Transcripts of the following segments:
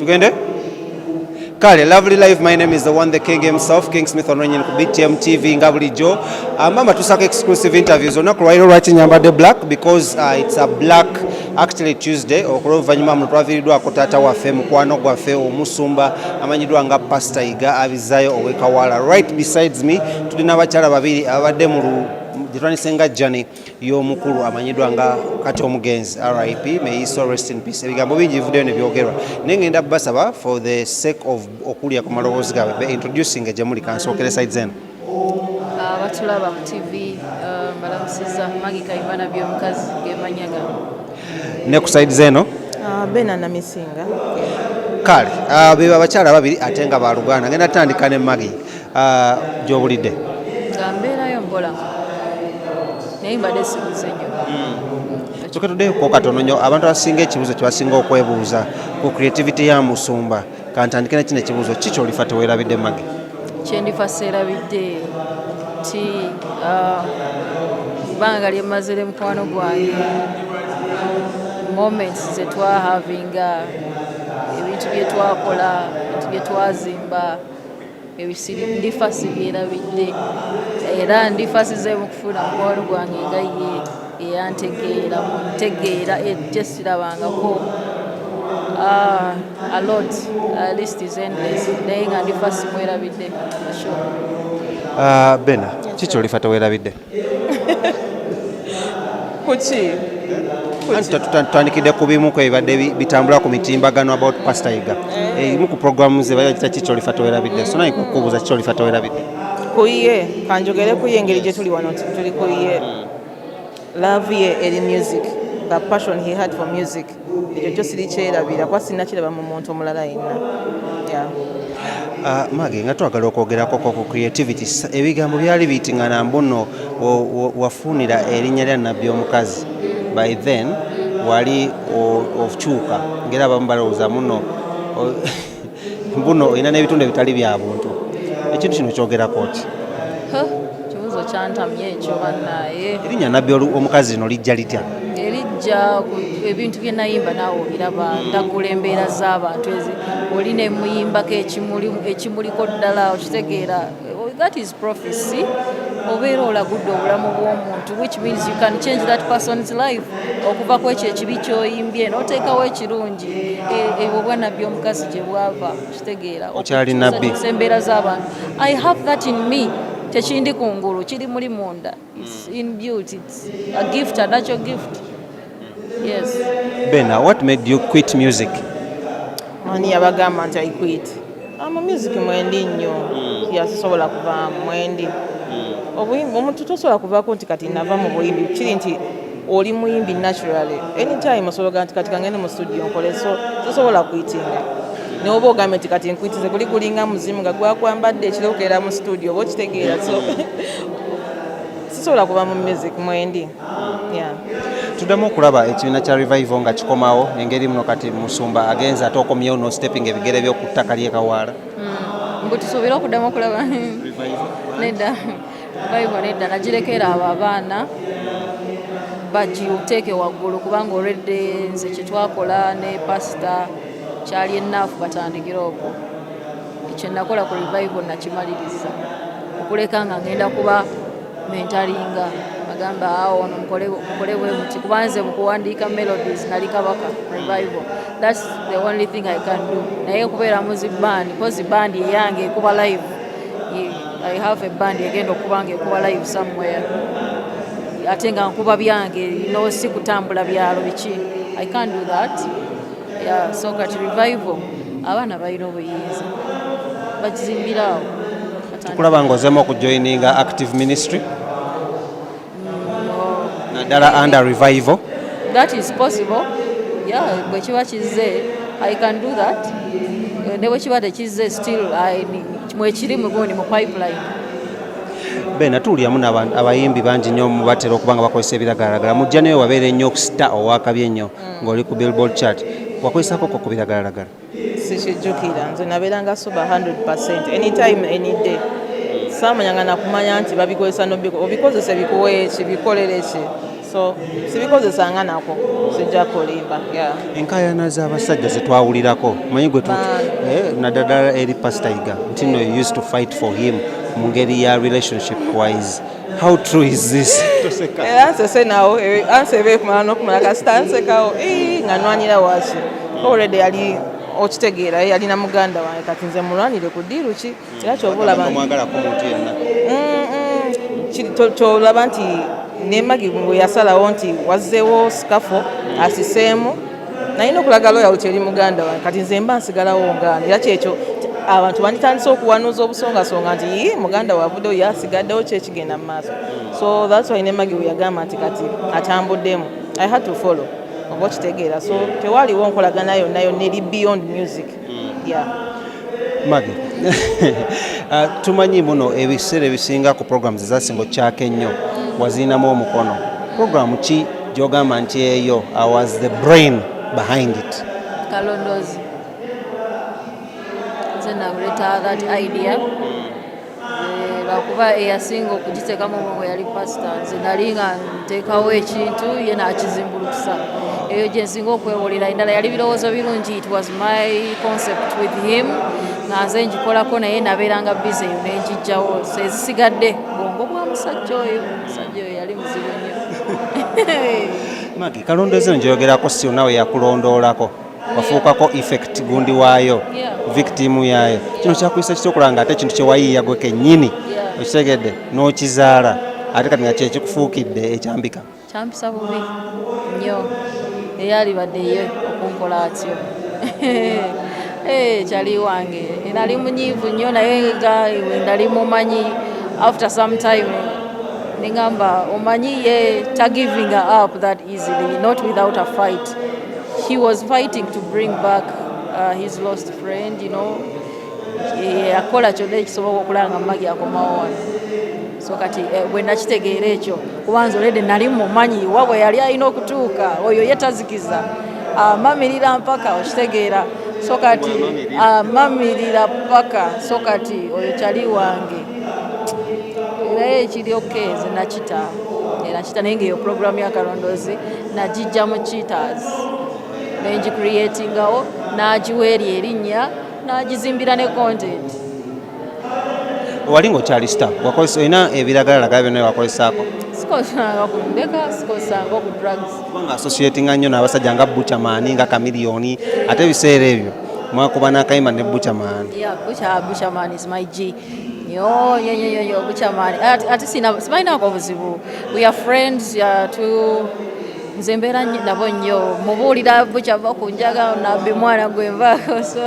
Tugende. Kale, lovely life. My name is the one, the king himself, King Smith Ononyen ku BTM TV. Nga bulijjo, mama tusaka exclusive interviews. Olunaku lwaliro lwaki nyambadde black? Because it's a black, actually, Tuesday. Okulwoluvannyuma muno twaviiriddwako taata waffe, mukwano gwaffe, omusumba amanyiddwa nga Pastor Iga Abizayo ow'Ekawala. Right besides me tulina abakyala babiri ababadde mu gyetwanise nga journey y'omukulu amanyiddwa nga kati omugenzi, RIP, may he so rest in peace. Ebigambo bingi bivuddeyo ne byogerwa, naye ngenda basaba for the sake of okulya ku maloboozi gaabwe be introducing gye muli. Kansookere sides eno. Abatulaba mu TV, mbalamusiza. Magi Kayimana Byomukazi gemanya gange. Ne ku sides eno? Bena Namisinga. Kale, be abakyala babiri ate nga baluganda. Ngenda tandika ne Magi. Gy'obulidde? Nga mbeerayo mpola, naye mbadde sibuze nnyo. Soke tuddeyoko katono nnyo. Abantu abasinga ekibuuzo kye basinga okwebuuza ku creativity ya musumba, kantandike nekino ekibuuzo: ki kyolifa teweerabidde, Magi? Kyendifa seerabidde nti bbanga lyemmazire mukwano gwange, moments zetwahavinga, ebintu bye twakola, ebintu bye twazimba, ebisiri ndifa sibyerabidde. Era ndifa sizeemu kufuna mukwano gwange nga ye eyantegeera mu ntegeera ejje sirabangako. A lot, list is endless, naye nga ndifa simwerabidde for sure. Bena, ki kyolifa teweerabidde? Kuki? Anti tutandikidde ku bimu ku ebibadde bitambula ku mitimbagano about Pastor Iga. Ebimu ku programu ze bagita "Ki kyolifa teweerabidde". So naye kukubuuza, ki kyolifa teweerabidde? Kuye kanjogere kuye, engeri gye tuli wano tuli kuye, love ye eri music, the passion he had for music, ekyo kyo sirikyerabira kuba sinnakiraba mu muntu omulala yenna, yeah. Mage, nga twagala okwogerako ku creativity, ebigambo byali biyitingana mbuno wafunira erinnya lya Nabbi Omukazi. By then wali okyuka ngera abamu balowooza muno mbuno olina n'ebitundu ebitali bya buntu. Ekintu kino kyogerako ki? Huh, kibuuzo kyantamye ekyo bannaye. Erinnya Nabbi Omukazi lino lijja litya? Erijja ebintu bye nayimba, naawe obiraba, ndagula embeera z'abantu ezi oli ne muyimbako ekimuliko ddala, okitegeera? That is prophecy. Obeera olagudde obulamu bw'omuntu, which means you can change that person's life okuva ku ekyo ekibi kyoyimbye n'oteekawo ekirungi. Obwa Nabbi Omukazi gye bwava, okitegeera? Okyali nabbi? Okukyusakyusa embeera z'abantu. I have that in me. Tekindi kungulu, kiri muli munda. It's inbuilt. It's a gift, a natural gift, yes. Bena, what made you quit music? Ani yabagamba nti I quit? Mu music mwendi nnyo, yasisobola kuvaamu mwendi. Obuyimbi omuntu tosobola kuvaako nti kati nava mu buyimbi. Kiri nti oli muyimbi naturally, anytime osobola ogamba nti kati kangende mu studio nkole, so tosobola kwitinga. Naye oba ogambye nti kati nkwitize, guli gulinga muzimu nga gwakwambadde ekiro okeera mu studio, oba okitegeera? So sisobola kuva mu music, mwendi, yeah. Tuddamu okulaba ekibiina kya Revival nga kikomawo engeri muno kati musumba agenze ate okomyewo no stepping ebigere byo ku ttaka ly'Ekawaala. Mbu tusuubire okuddamu okulaba? Nedda, Revival nedda. Nagirekera abo abaana bagiteeke waggulu, kubanga olwedde nze kyetwakola ne pasita kyali enaafu. Batandikire okwo. Kyenakola ku Revival nakimaliriza, okuleka nga ngenda kuba mentoringa, bagamba awo ono mukole mukole bwe muti, kuba nze mu kuwandiika melodies nali kabaka Revival. That's the only thing I can do. Naye kubeera mu zi band, 'cause band eyange ekuba live. I have a band egenda okuba nga ekuba live somewhere, ate nga nkuba byange, no si kutambula byalo biki. I can't do that, yeah. So kati Revival abaana balina obuyinza bakizimbiraawo. Tukulaba ng'ozeemu okujoininga active ministry, naddala under Revival. That is possible, yeah. Bwe kiba kizze, I can do that. Ne bwe kiba tekizze, still mwekiri mugundi mu pipeline. Bena, tuwuliramu abayimbi bangi nnyo batera okuba nga bakozesa ebiragalalagala. Mujja naye wabeera ennyo okusita owakabi ennyo ng'oli ku Billboard chart. Wakozesako ko ku biragalalagala? Sikijjukira. Nze nabeeranga sober 100 anytime, any day. Saamanyanga nakumanya nti babikozesa, nobikozesa bikuwa eki, bikolere ki. So sibikozesanga nako, sijja kulimba, yeah. Enkayana z'abasajja zetwawulirako, manyi gwe Bangi. Naddala eri Pastor Iga, nti no, you used to fight for him mu ngeri ya relationship wise. How true is this? Toseka. Era nsese nawo, ansi eba ekumala n'okumala, kasita nsekawo. Ii, nga nwanira waki? Already yali okitegeera, ye yalina muganda wange, kati nze mulwanire ku deal ki? Era kyova olaba Tomwagalako muntu yenna. Kyolaba nti ne Maggie bwe yasalawo nti wazzeewo scuffle asiseemu, nalina okulaga loyalty eri muganda wange. Kati nze mba nsigalawo ngaano, era kyekyo abantu banditandise okuwanuuza obusongasonga nti, "Ii, muganda wavuddeyo, ye asigaddewo, kyekigenda mu maaso?" So that's why ne Maggie bwe yagamba nti kati atambuddemu, I had to follow, oba okitegeera. So tewaliwo nkolagana yonna yonna eri beyond music, yeah. Maggie, tumanyi muno ebiseera ebisinga ku programs ezasinga okyaka ennyo waziinamu omukono. Program ki gyogamba nti eyo I was the brain behind it? Kalondoozi. Nze naleta that idea. Lwakuba eyasinga okugiteekamu obwongo yali pasita. Nze nali nga nteekawo ekintu, ye n'akizimbulukusa. Eyo gye nsinga okwewulira. Endala yali birowoozo birungi, it was my concept with him, nga nze ngikolako, naye nabeeranga busy, eyo nenjijjawo. So ezisigadde bwongo bwa musajja oyo. Musajja oyo yali muzibu nnyo. Maggie, kalondoozi eno gyoyogerako, si nawe yakulondoolako, wafuukako effect gundi waayo, victim yaayo. Kino kyakuyisa kitya okulaba nga ate ekintu kyewayiiya gwe kennyini okitegedde n'okizaala, ate kati nga kyekikufuukidde ekyambika? Kyampisa bubi nnyo. Eyalibadde ye okunkola atyo. Eh, kyali wange nali munyiivu nnyo, naye nga nali mumanyi, after some time neŋamba, omanyi ye tagiving up that easily, not without a fight. He was fighting to bring back his lost friend. Yakola kyonna ekisoboka okulaba nga Maggie akomawo wano. So kati bwe nakitegeera ekyo, kubanza olede nali mumanyi wa bwe yali alina okutuuka. Oyo ye tazikiza, amamirira mpaka, okitegeera. So kati amamirira paka. So kati oyo kyali wange, naye ekiri okay, nze nakita nakita, naye ngaeyo programu ya kalondoozi nagijja mu Cheaters, nengicreatingawo, n'agiwa eri erinnya, n'agizimbira ne content. Wali ng'okyali star, wakozesa olina ebiragalalagala byonna wakozesaako? Sikozesanga ku ndeka, sikozesanga ku drugs. Kubanga associatinga nnyo n'abasajja nga Buchaman, nga Chameleone, ate ebiseera ebyo mwakuba n'akayimba ne Buchaman. Yeah, Buchaman is my G. Nyo, nyo, nyo, nyo, nyo, Buchaman. Ate sina, sibalinaako obuzibu. We are friends, tu nze mbeera nabo nnyo. Mubuulira Bucha va ku njaga, nabbi mwana gwe nvaako. So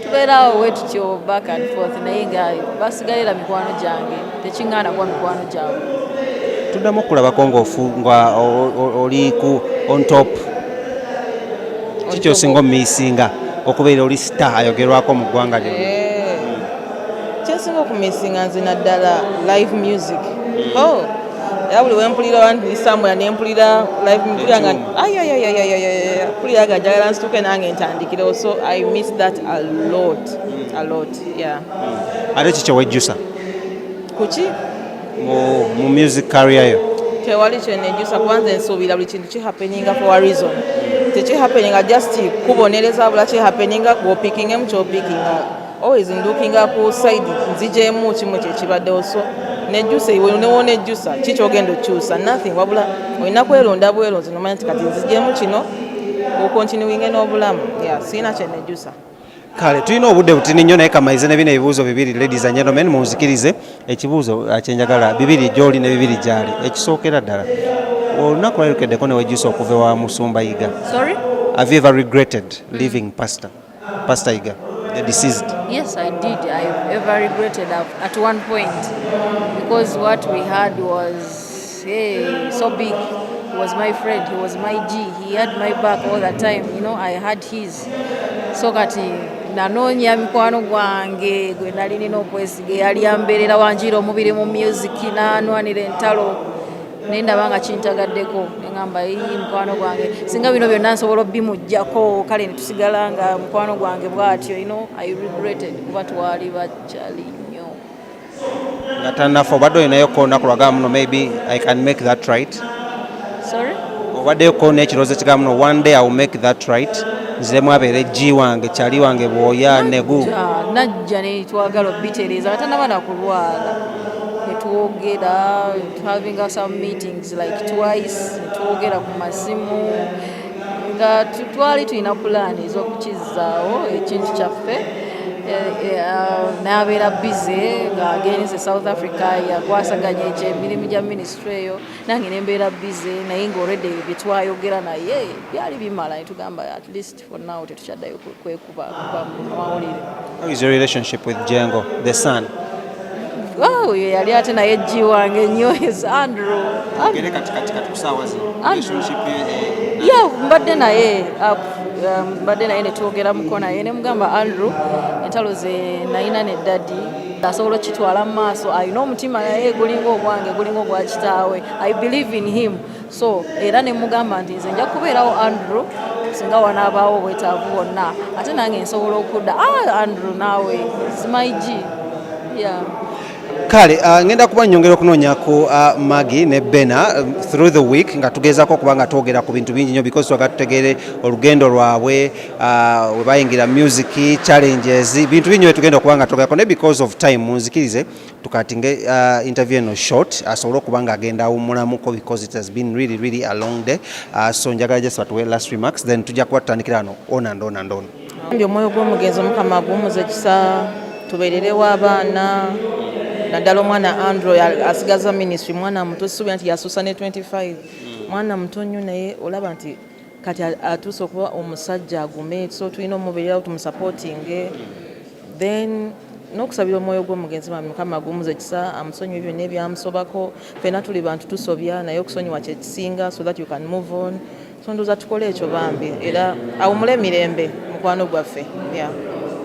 tubeera awo we tutyo back and forth, naye nga basigalira mikwano gyange. Tekiŋŋaana kuba mikwano gyabwe. Tuddamu okulabako ng'ofu nga oli ku on top. Kiki osinga omiisinga okubeera oli star ayogerwako mu ggwanga lyonna? Eh, kyensinga okumisinga nze naddala live music. Oh, era buli wempulira ndi somewhere nempulira live, mpulira nga ayayayayayaya, mpulira nga njagala nsituke nange ntandikirewo. So I miss that a lot, a lot, yeah. Ate ki kyewejjusa Kuki? mu music career yo? Tewali kyenejjusa, kuba nze nsuubira buli kintu kihappeninga for a reason. Tekihappeninga just kubonereza, bula kihappeninga gwopikingemu kyopikinga. Always ndukinga ku side nzijemu kimu kyekibaddewo. So nejjusa iwe newonejjusa ki kyogenda okyusa? Nothing. Wabula olina kweronda bweronzi nomanya nti kati nzijemu kino, okontinuinge n'obulamu. Yeah, siina kyenejjusa. Kale tulina obudde butini nnyo, naye kamalize ne bino ebibuuzo bibiri. Ladies and gentlemen, munzikirize ekibuuzo kyenjagala bibiri gy'oli ne bibiri gyali. Ekisookera ddala, olunaku lwalukeddeko ne wejjusa okuva ewa Musumba Yiga? Sorry? Have you ever regretted leaving Pastor Yiga, the deceased? Yes, I did. I ever regretted at one point because what we had was, hey, so big. He was my friend. He was my G. He had my back all the time. I had his. So kati nanoonya mikwano gwange gwe nali nina okwesiga, eyali ambeerera wanjiira omubiri mu music, n'anwanira entalo, naye ndaba nga kintagaddeko, neŋŋamba, "Ii, mukwano gwange, singa bino byonna nsobola obimugjako, kale netusigala nga mukwano gwange bw'atyo." I regretted kuba twali bakyali nnyo. Nga tannafa, obadde olinayo ko olunaku lwagamba muno, "Maybe I can make that right"? Sorry? Obaddeko n'ekirowoozo ekigamba, "No, one day I will make that right, nziremu abeere G wange, kyali wange bwoya negu"? Najja netwagala obitereeza nga tanaba nakulwala, netwogera, having some meetings like twice, netwogera ku masimu nga twali tulina pulaani ez'okukizzaawo ekintu kyaffe. N'abeera busy ng'agenze South Africa, yakwasaganya ekyo emirimu gya ministry eyo, nange nembeera busy, naye nga already byetwayogera naye byali bimala, netugamba at least for now tetukyaddayo kwekuba kuba mu mawulire. How is your relationship with Jengo the son? Oh, oyo yali ate naye G wange nnyo is Andrew. Andrew. Kati kati kati kusaawa zino Andrew. relationship Yeah, mbadde naye netwogeramuko naye, nemugamba, "Andrew, entalo ze nalina ne daddy asobola okitwala mu maaso, alina omutima naye gulinga ogwange, gulinga ogwa kitaawe. I believe in him." So era nemugamba nti nze nja kubeerawo Andrew singa wanaabaawo obwetaavu bwonna, ate nange nsobola okudda. Ah, Andrew naawe is my G, yeah. Kale ngenda kuba nnyongera okunoonya ku Maggie ne Bena through the week nga tugezaako okuba nga twogera ku bintu bingi nnyo, because twagala tutegeere olugendo lwabwe, we bayingira music, challenges, bintu bingi byetugenda okuba nga twogerako. Ne because of time, munzikirize tukatinge interview eno short, asobole okuba nga agenda awummulamuko, because it has been really really a long day. So njagala just batuwe last remarks, then tujja kuba tutandikira wano on and on and on. Ndi omwoyo gw'omugenzi, Omukama aguwummuze ekisa, tubeererewo abaana, naddala omwana Andrew asigaza ministry. Mwana muto, sisuubira nti yasuusa ne 25, mwana muto nnyo, naye olaba nti kati atuuse okuba omusajja agume, so tulina omubeererawo tumusupportinge, then n'okusabira omwoyo gw'omugenzi bambi, Mukama aguwummuze ekisa, amusonyiwe byonna ebyamusobako. Ffenna tuli bantu, tusobya, naye okusonyiwa kyekisinga so that you can move on. So ndowooza tukole ekyo bambi, era awumule emirembe mukwano gwaffe, yeah.